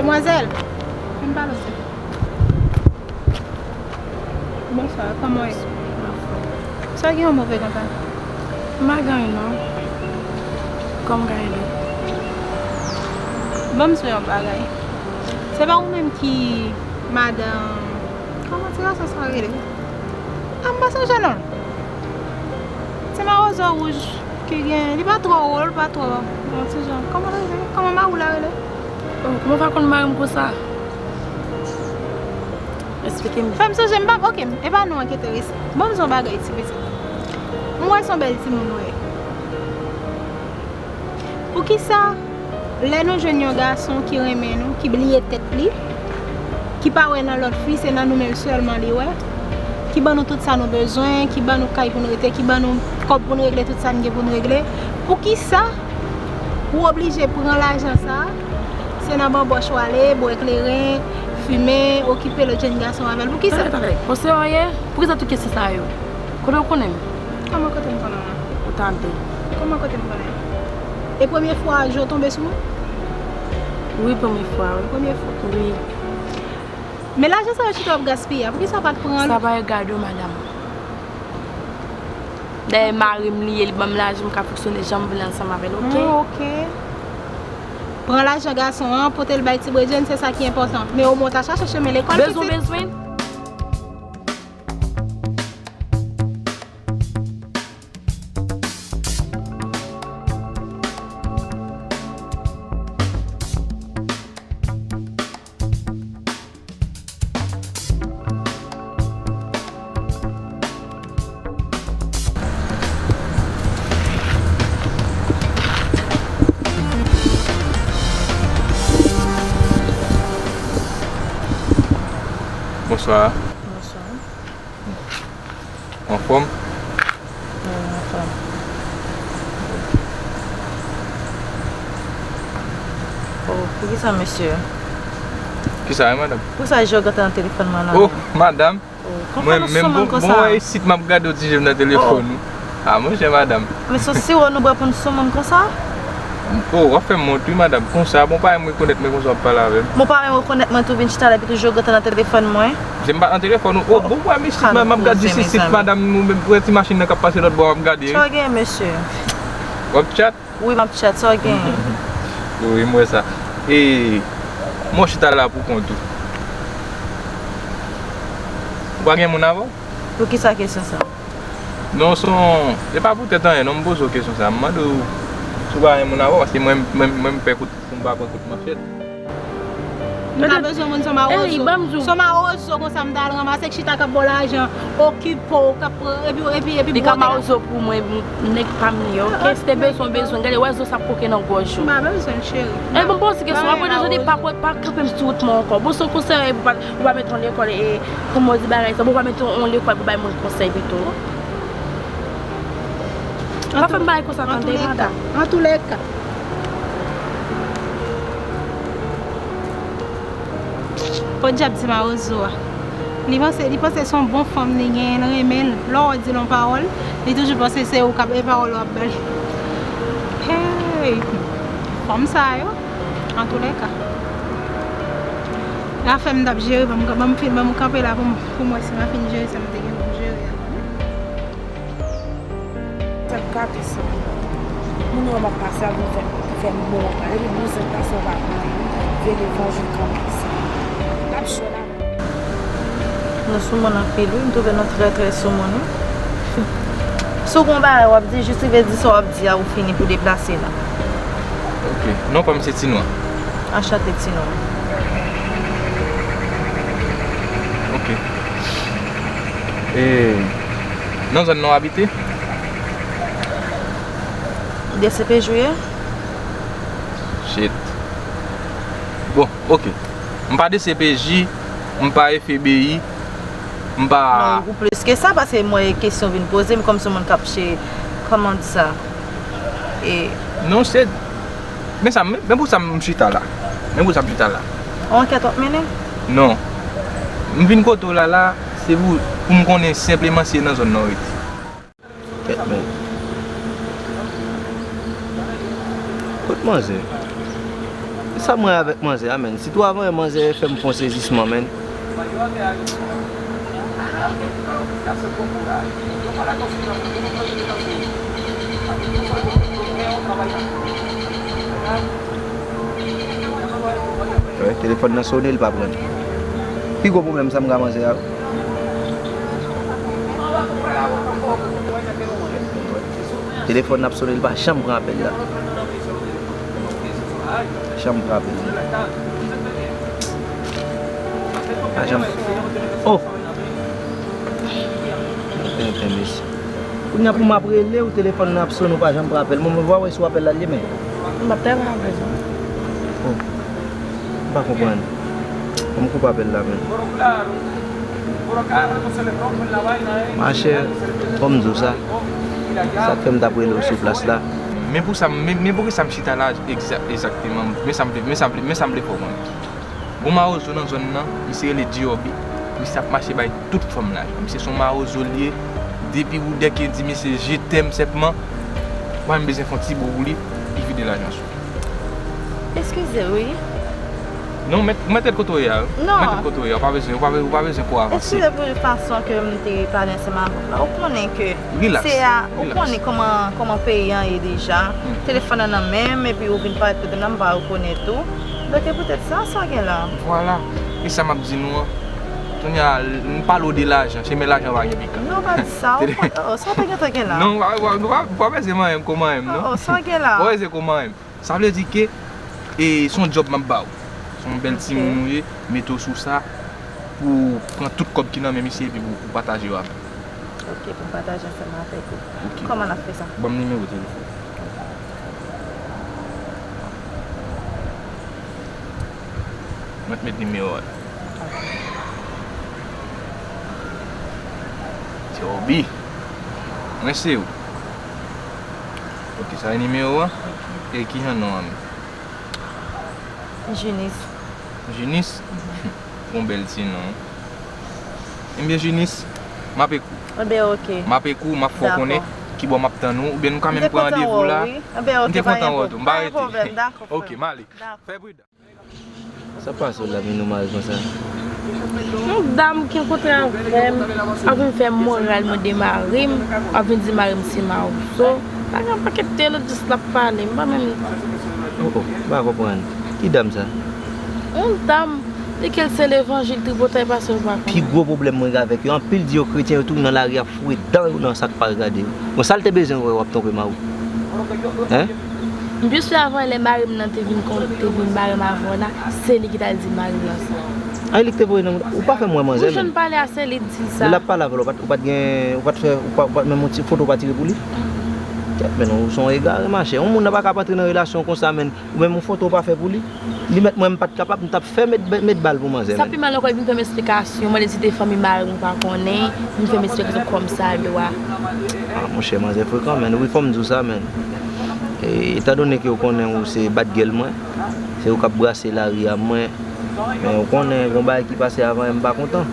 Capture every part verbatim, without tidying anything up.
Manmzèl, vin pale w, silvouplè. Bonswa, kòman w ye? Sa w gen yon move konsa? M pa gen anyen non. Kòman m ka ede w? Ban m di w yon bagay. Se pa ou menm ki madanm, kòman ti gason sa rele? A, m pa sonje non l. Ti mawozo wouj ki gen, li pa twò wo, li pa twò bon ti jan. Kòman l rele? Kòman mari w la rele? Oh, kòman w fè konn mari m konsa? Eksplike m. Fè m sonje, m pa, oke, e pa nou an ki enterese. Ban m di w yon bagay, ti pitit. M wè se yon bèl timoun ou ye. Poukisa, lè nou jwenn yon gason ki renmen nou, ki bliye tèt li, ki pa wè nan lòt fi, se nan nou menm sèlman li wè, ki ban nou tout sa nou bezwen, ki ban nou kay pou n rete, ki ban nou kòb pou n regle tout sa n gen pou n regle, poukisa ou oblije pran lajan sa a, se nan banbòch w ale, bwè kleren, fimen, okipe lòt jèn gason avè l? Poukisa? Tande, tande, poze w ye? Poukisa tout kesyon sa yo? Kote w konnen m? Kòman kote m konnen w? Ou tande. Kòman kote m konnen w? E premye fwa je w tonbe sou mwen? Wi, premye fwa, wi. Premye fwa? Wi. Men lajan sa yo chita w ap gaspiye a, poukisa w pa t pran l? Sa pa regade w, madanm. Dayè, mari m li ye, li ban m lajan, m ka fonksyone jan m vle ansanm avè l, oke? Ah, oke. Pran lajan gason an, pote l bay ti bredjenn, se sa ki enpòtan. Men omwen w ta chache chemen lekòl, pitit. Bezwen, bezwen. Bonswa. Bonswa. Anfòm? Wi, anfòm. Oh, poukisa, mesye? Kisa, wi, madanm? Poukisa je w gentan nan telefòn mwen la? Oh, madanm. Oh, mwen menm, bon, bon, wè isit m ap gade w ti je m nan telefòn ou. Ah, monchè, madanm. Men se siwo nou bwè pou n sou moun konsa? Oh, w ap fè m wont, wi, madanm. Konsa, bon, pa m rekonèt mwen konsa w ap pale avè m. Bon, pa menm rekonèt mwen tou, vin chita la, epi toujou gentan nan telefòn mwen. Se m pa nan telefòn ou. Oh, bon, wè, m isit, m ap gade jis isit, madanm, ou menm, wè ti machin nan k ap pase lòt bò, m ap gade, wi. Sa w gen, mesye? W ap tchat? Wi, m ap tchat, sa w gen? Wi, m wè sa. E, mwen chita la pou kont ou. Ou pa gen moun avè w? Poukisa kesyon sa? Non, se yon, se pa poutèt anyen, non, m poze w kesyon sa. M mande w si w pa gen moun avè w, paske mwen, mwen, mwen, m pè kout, pou m pa pran kout manchèt. M ta bezwen moun, se yon mawozo. Se yon mawozo konsa m ta al ranmase, k chita k ap ba w lajan, okipe w, k ap pran, epi, epi, epi bwote. Li ka mawozo pou mwen, m, nèg pa m li, oke? Si te bezwen, bezwen. Gade, wè zo sa ap koke nan gòj ou. M pa bezwen l, cheri. E bon, poze kesyon, apre de jodi, pa, pa kanpe m sou wout mwen ankò. Bon, se yon konsèy, ou pa, ou pa mete yon lekòl, e, kòman w di bagay sa, ou pa mete yon lekòl pou bay moun konsèy pito. Pa fè m bagay konsa, tande, madanm. Antoulèka. Podyab ti mawozo a. Li panse, li panse se yon bon fanm li genyen, l renmen l. Lè w di l yon pawòl, li toujou panse se ou k ap, e pawòl w ap ba li. Hey! Fanm sa yo, antoulèka. Afè m t ap jere, ban m, ban m fin, ban m kanpe la pou m, pou m wè si m a fin jere sa m te gen pou m jere a. Sa gate sa. Moun yo m ap pase a vin fè, fè m bon anba. Depi douz an pase, w pa konnen. Vye levanjil kòmanse. N ap cho la. Nou soumoun anpil, wi. M twouve nou trè, trè soumoun, wi. Si w gon bagay w ap di, jis rive di sa w ap di a, ou fini pou deplase la. Ok. Non pa m se Tinwa. Anchante, Tinwa. Ok. E, nan zòn nan w abite? D C P J ou ye? Shit. Bon, ok. M pa D C P J, m pa F B I, m pa... Non, ou plis ke sa, paske mwen kesyon vin poze m kòmsi yon moun k ap che-, kòman di sa? E... Non, se, men sa, men, men pou sa m chita la. Men pou sa m chita la. Yon ankèt w ap mennen? Non. M vin kote w la, la, se pou, pou m konnen senpleman si e nan zòn nan w rete. Kèt men. Kot manzè? Sa mwen avèk manzè a, menn. Sitou avan manzè fè m fè yon sezisman, menn. Wè, telefòn nan sone, li pa pran. Pi gwo pwoblèm sa m gen ak manzè a. Telefòn nan ap sone, li pa janm pran apèl la. Janm pran apèl la. Pa janm. Oh! Tenten, mesye. Kounye a pou m ap rele w, telefòn nan ap sone, ou pa janm pran apèl mwen. Mwen vwa wè sou apèl la l ye, men. M ap travay avè sa. Oh. M pa konprann. Fò m koupe apèl la, men. Machè, fò m di w sa. Sa k fè m t ap rele w sou plas la. Men pou sa, men, men poukisa m chita la egza-, egzakteman? Men sa m vle, men sa m vle, men sa m vle fè w konnen. Gon mawozo nan zòn nan, misye rele Diobi. Misye ap mache bay tout fanm lajan. Misye se yon mawozo li ye. Depi ou dèk di misye je t'aime sèlman, ou pa menm bezwen fè yon ti bo pou li, li vide lajan sou ou. Eskize, wi. Non, mèt, mèt rete kote w ye a, wi. Non. Mèt rete kote w ye a, ou pa bezwen, ou pa, ou pa bezwen ko avanse. Eskize pou fason ke m te pale ansanm avè w la. Ou konnen ke Relax, se a, ou relax. Konnen kòman, kòman peyi an ye deja. Hmm. Telefòn nan nan men m, epi ou vin parèt kote m la, m pa rekonèt ou. Donk, e poutèt sa, sa w gen la? Vwala. E sa m ap di nou an. Kounye a, n pale w de lajan, se men lajan pa gen pikan. Non, pa di sa, ou pa, oh, sa w te gentan gen la? Non, w pa, w pa, w pa, w pa bezwen manyen m, ko manyen m, non? Oh, oh, sa w gen la? W pa bezwen ko manyen m. Sa vle di ke, e, se yon djòb m ap ba w. Se yon bèl timoun ou ye, mete w sou sa pou w pran tout kòb ki nan men misye epi pou, pou w pataje yo avè m. Ok, pou m pataje ansanm avèk ou. Ok. Kòman n ap fè sa? Ban m nimewo telefòn. Mwen t met nimewo a. Diobi. Mwen se ou. Ok, sa e nimewo an? E ki jan non an menm? Jinis. Jinis? Gon bèl ti non. Ebyen, Jinis, m ap ekou. Ebyen, ok. M ap ekou, m ap fè w konnen kibò m ap tann ou, oubyen nou ka menm pran randevou la. M te kontan wè w, wi. Ebyen, ok, pa gen pwoblèm. M pa rete. Ok, m ale. Dakò. Fè pridan. Sa pase w la, vin nou mal konsa? Yon dam ki kontre avè m, ap vin fè moral mwen de mari m, ap vin di mari m se mawozo. Pa gen pakèt telodis l ap pale, m pa menm. Oh, oh, m pa konprann. Ki dam sa? Yon dam, di ke l se levanjil, tripotay pase l pa konnen. Pi gwo pwoblèm mwen gen avèk yo, anpil di yo kretyen, yo toujou nan lari ap foure dan yo nan sa k pa regade yo. Bon, sa l te bezwen wè w ap twonpe mari w? Hein? M plis wè avan lè mari m nan te vin kon, te vin bare m avè w la, se li ki t al di mari m nan sa. A, e li ki te voye nan, ou pa fè m wè manzè menm. Pou jan n pale a, se li t di l sa. Lè l ap pale avè w, ou pa t, ou pa t gen, ou pa t fè, ou pa, ou pa t, menm yon ti foto ou pa tire pou li? Kèt, men ou se yon egare, machè. Yon moun nan pa ka ap antre nan relasyon konsa, men ou menm yon foto ou pa fè pou li? Li mèt mwen m pa t kapab, m t ap fè met, met bal pou manzè, men. Sa pi mal ankò, li vin fè m esplikasyon, mande si te fanmi mari m ou pa konnen, vin fè m esplikasyon kòm sa dwa. Ah, monchè, manzè frekan, men. Wi, fò m di w sa, men. E, etandone ke w konnen ou se bad girl mwen, se ou k ap brase lari a mwen, men ou konnen gon bagay ki pase avan yè m pa kontan.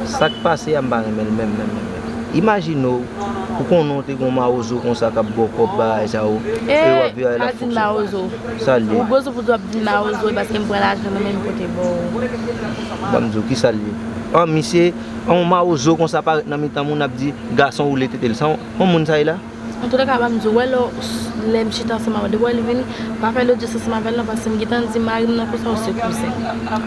Sa k pase a m pa renmen l menm, menm, menm, menm. Imajine w, ou konnen w te gon mawozo konsa k ap ba w kòb bagay sa yo, e w ap vire al ap fonksyone. Sa l ye? Ou gwo sou pou w ap di mawozo, e paske m pran lajan nan men m pote ba w. Ban m di w kisa l ye. An, misye, an, yon mawozo konsa parèt nan mitan moun ap di gason woule tete l. Sa yon, yon moun sa ye la? Antoulèka, ban m di w, wè lè, lè m chita ansanm avè l, depi wè li vini, pa fè lodyans ansanm avè l non, paske m gentan di mari m nan konsa ou se kouzen.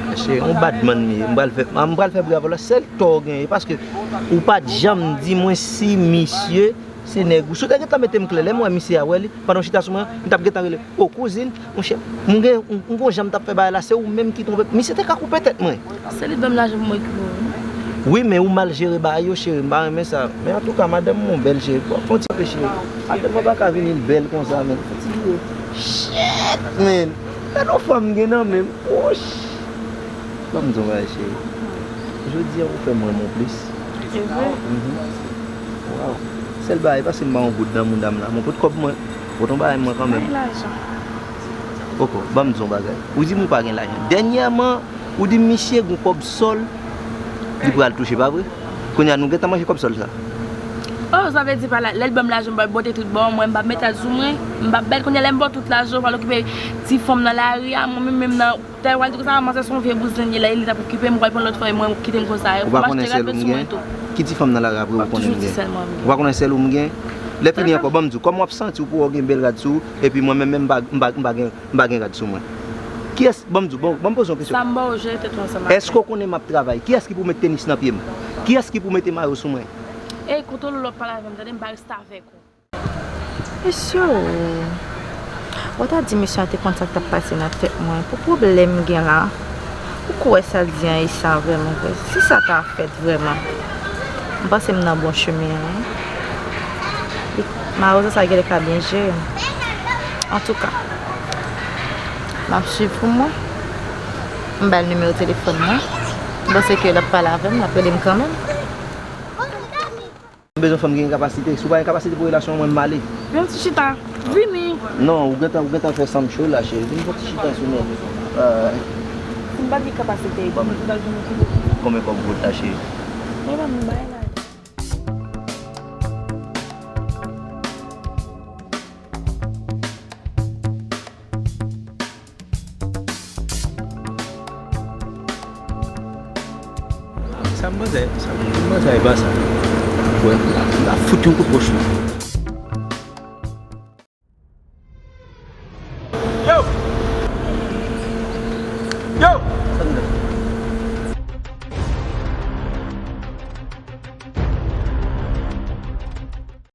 Mesye, yon badman m ye, m pral fè, m pral fè bri avè w la, sèl tò w genyen, paske ou pa t janm di mwen si misye se nèg ou. Si w te gentan mete m klè, lè m wè misye a, wè li, pandan w chita sou mwen, m t ap gentan rele, o kouzin, monchè, m gen, m, m gon jan m t ap fè bagay la, se ou menm ki twonpe m. Misye te ka koupe tèt mwen. Se li t ban m lajan pou m okipe w, wi. Wi, men ou mal jere bagay yo, cheri, m pa renmen sa. Men antouka, madanm mwen bèl, cheri. Fon ti pe, cheri. Madanm mwen pa ka vini l bèl konsa, men. Fon ti vire. Shit, men. Gade yon fanm gen nan men m. Woch. Ban m di w yon bagay, cheri. Jodi a, ou fè m renmen w plis. Se vre? Mhm. Waw. Sèl bagay, pase m ba yon goud nan mouda m la. Mwen pot kòb mwen. Pot yon bagay mwen kanmenm. Bay lajan. Poko, ban m di yon bagay. Ou di m ou pa gen lajan. Dènyèman, ou di misye gon kòb sòl, li pral touche, pa vre? Kounye a, nou gentan manje kòb sòl sa. Oh, sa vle di pa la, lè l ban m lajan, m pral bote tout bò, mwen m p ap met rad sou mwen, m p ap bèl kounye a, lè m ba w tout lajan, ou pral okipe ti fanm nan lari a, mwen menm, menm nan, tèl w al di konsa, manzè se yon vye bouzen li ye la, li t ap okipe m, ou pral pran lòt fanm, mwen kite m konsa, ou pa konnen sèl ou m gen? Ki ti fanm nan lari a pou ou konnen m gen? Ou pa konnen sèl ou m gen? Lè fini ankò, ban m di w, kòman w ap santi w pou w gen bèl rad sou ou, epi mwen menm, menm m pa, m pa, m pa gen, m pa gen rad sou mwen? Kiyès, ban m di w, bon, ban m poze yon kesyon. Sa m ba w, jere tèt ou ansanm avè m. Èske w konnen m ap travay? Kiyès ki pou met tenis nan pye m? Kiyès ki pou mete mayo sou mwen? Ey, kontwole w lè w ap pale avè m, tande, m pa reste avèk ou. Mesye, w ta di mesye a te konn sa k t ap pase nan tèt mwen. Pou pwoblèm m gen la, ou kwè sa l di an e sa vrèman vre? Si sa ta fèt vrèman, m panse m nan bon chemen an, wi. Mawozo sa genlè ka byen jere m. Antouka, m ap swiv pou mwen. M ba l nimewo telefòn mwen. M panse ke l ap pale avè m, l ap rele m kanmenm. M bezwen fanm ki gen kapasite. Si w pa gen kapasite pou relasyon an, mwen m ale. Vin ti chita. Vini. Non, ou gentan, ou gentan fè san m cho la, cheri. Vin fè ti chita sou mwen. Ah. Si m pa t gen kapasite, m pral vin okipe. Konbyen kòb ou pot la, cheri? Mwen menm, m bay la. Sa m panse, sa m panse e pa sa. Wè, m ta, m ta fout yon kout wòch la.